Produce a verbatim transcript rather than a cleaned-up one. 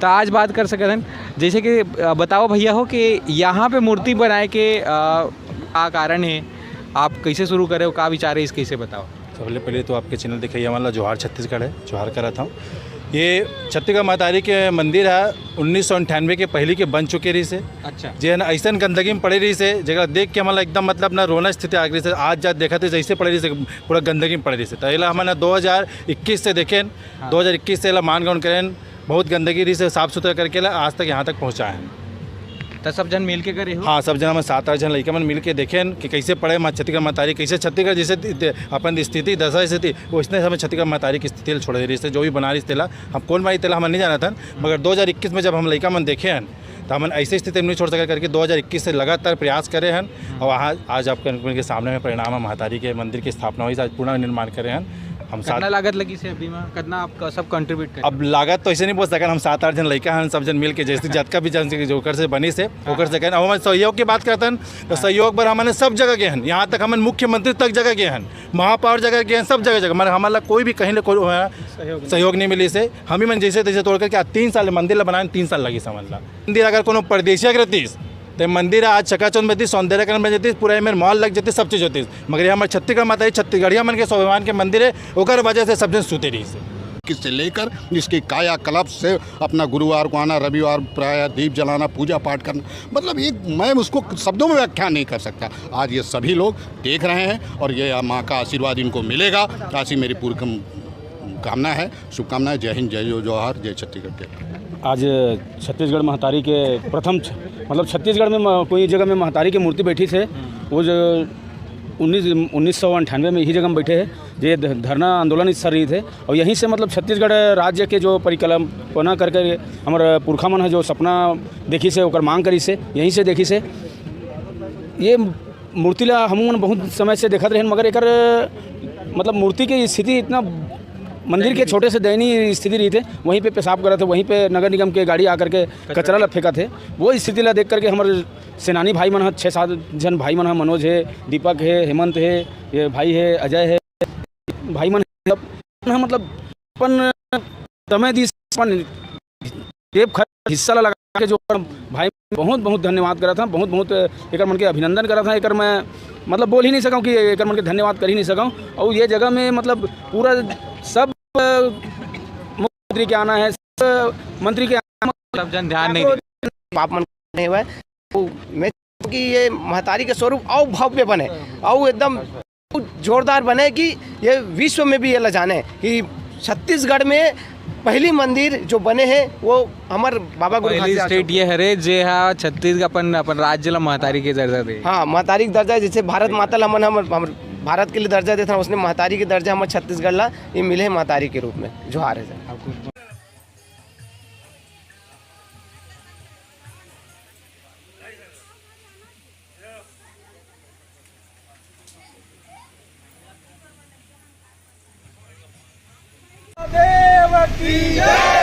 आज बात कर सकत हन। जैसे कि, अ, बताओ भैया हो कि यहाँ पे मूर्ति बनाए के, अ, का कारण है, आप कैसे शुरू करे हो, का विचार है इसके, इसे बताओ। सबले पहले तो आपके चैनल देखइया मन ला जोहार छत्तीसगढ़ है, जोहार करत हूँ। ये छत्तीसगढ़ महतारी के मंदिर है, उन्नीस सौ अंठानवे के पहली के बन चुके रहिस हे। अच्छा। जे है ना, ऐसन गंदगी में पड़े रहिस हे, जेकरा देख के हमन ला एकदम, मतलब ना, रोना स्थिति आ गई रहिस हे। आज जा देखत हे, जैसे पड़े रहिस हे, पूरा गंदगी में पड़े रहिस हे। तो एला हमन दो हज़ार इक्कीस से देखेन, हाँ। दो हज़ार इक्कीस से एला मान ग्रहण करेन, बहुत गंदगी रहिस हे, साफ सुथरा करके ला आज तक यहाँ तक पहुँचाए हैं। तो सब जन मिल के करे हो? हाँ, सब जन, हमन सात आठ जन लइका मन मिल के देखेन कि कैसे पड़े माँ छत्तीसगढ़ महतारी, कैसे छत्तीसगढ़ जैसे दि-, दि-, अपन स्थिति दशा स्थिति, वैसने समय छत्तीसगढ़ महतारी की स्थिति ल छोड़ दे रहिस हे, जो भी बना रहिस तेला, हम कौन बनाई तेला हमन नहीं जानत हन, मगर दो हज़ार इक्कीस में जब हम लइका मन देखे हन, तो हमन ऐसे स्थिति में नहीं छोड़ सके करके दो हज़ार इक्कीस से लगातार प्रयास करे हन। और वहाँ आज आपके, उनके सामने में परिणाम है, महतारी के मंदिर की स्थापना हुई, आज पूरा निर्माण करे हन। हम साथ कितना लागत लगी से अभी में, कितना आपका सब कंट्रीब्यूट करे? अब लागत तो ऐसे नहीं बोल सकन, हम सात आठ जन लइका हन, सब जन मिल के, जैसे जतका भी जन से, जो ओकर से बनी से, ओकर से कहें। अब हम सहयोग की बात करते हैं, तो सहयोग बर हमन सब जगह गए हन, यहाँ तक हमन मुख्यमंत्री तक जगह गए हन, महापौर जगह गए हन, सब जगह जगह, मगर हमन ला कोई भी कहीं ले कोई सहयोग नहीं। सहयोग नहीं मिलिस हे। हम ही मन जैसे तैसे तोड़ करके आज तीन साल मंदिर ला बनाए, तीन साल लगिस हमन ला। मंदिर अगर कोनो परदेसिया के रहतिस, ते मंदिर आज चकाचौंध में रहतिस, सौंदर्यकरण में रहतिस, पूरा एमेर मॉल लग जातिस, सब चीज होतिस। मगर ये हमर छत्तीसगढ़ माता, ये छत्तीसगढ़िया मन के स्वाभिमान के मंदिर है, ओकर वजह से सब जन सुते रहिस हे। से लेकर इसके कायाकल्प से अपना गुरुवार को आना, रविवार प्रायः दीप जलाना, पूजा पाठ करना, मतलब, ये मैं उसको शब्दों में व्याख्या नहीं कर सकता। आज ये सभी लोग देख रहे हैं और ये माँ का आशीर्वाद इनको मिलेगा, ऐसी मेरी पूरी कम-, कामना है, शुभकामनाएं। जय हिंद, जय जो-, जोहार, जय छत्तीसगढ़, जय। आज छत्तीसगढ़ महतारी के प्रथम छ-, मतलब, छत्तीसगढ़ में म-, कोई जगह में महतारी की मूर्ति बैठी से, वो जो उन्नीस, उन्नीस सौ अंठानवे में यही जगह में बैठे हैं, ये ध-, धरना आंदोलन इस सर रहिस हे। और यहीं से, मतलब, छत्तीसगढ़ राज्य के जो परिकल्पना करके हमर पुरखा मन ह जो सपना देखिस हे, ओकर मांग करिस हे, यहीं से देखिस हे। ये मूर्ति ला हमन बहुत समय से देखत रहेन, मगर एकर, मतलब, मूर्ति की स्थिति इतना, मंदिर के छोटे से दयनीय स्थिति रहिस हे, वहीं पे पेशाब करत हे, वहीं पे नगर निगम के गाड़ी आकर के कचरा ला फेंकत हे। वो स्थिति ला देख करके हमर सेनानी भाई मन ह, छः सात झन भाई मन ह, मनोज हे, दीपक हे, हेमंत हे, ये भाई हे, अजय हे, भाई मन ह, मतलब, अपन समय दिस, अपन जेब खर्च हिस्सा ला लगा के जो भाई, बहुत बहुत धन्यवाद करत हन, बहुत बहुत एकर मन के अभिनंदन करत हन। एकर मैं, मतलब, बोल ही नहीं सकूँ कि एकर मन के धन्यवाद कर ही नहीं सकूँ। और ये जगह में, मतलब, पूरा सब, अ, मुख्यमंत्री के आना है, सब मंत्री के आना है, सब जन ध्यान नहीं दे। पाप मन नहीं हुआ है। वो मैं कि ये महतारी के स्वरूप और भव्य बने, और एकदम जोरदार बने कि ये विश्व में भी ये ला जाने कि छत्तीसगढ़ में पहली मंदिर जो बने हैं, वो हमर बाबा गुरु पहली घासीदास स्टेट चौक। ये हरे जे हा छत्तीसगढ़ अपन, अपन राज्य ला महतारी के दर्जा दे। हाँ, महतारी के दर्जा, जैसे भारत माता ला हमन, हमर, हमर भारत के लिए दर्जा देथन, उसने महतारी के दर्जा हमर छत्तीसगढ़ ला ये मिले हे महतारी के रूप में। जोहार है सर। देव की जय।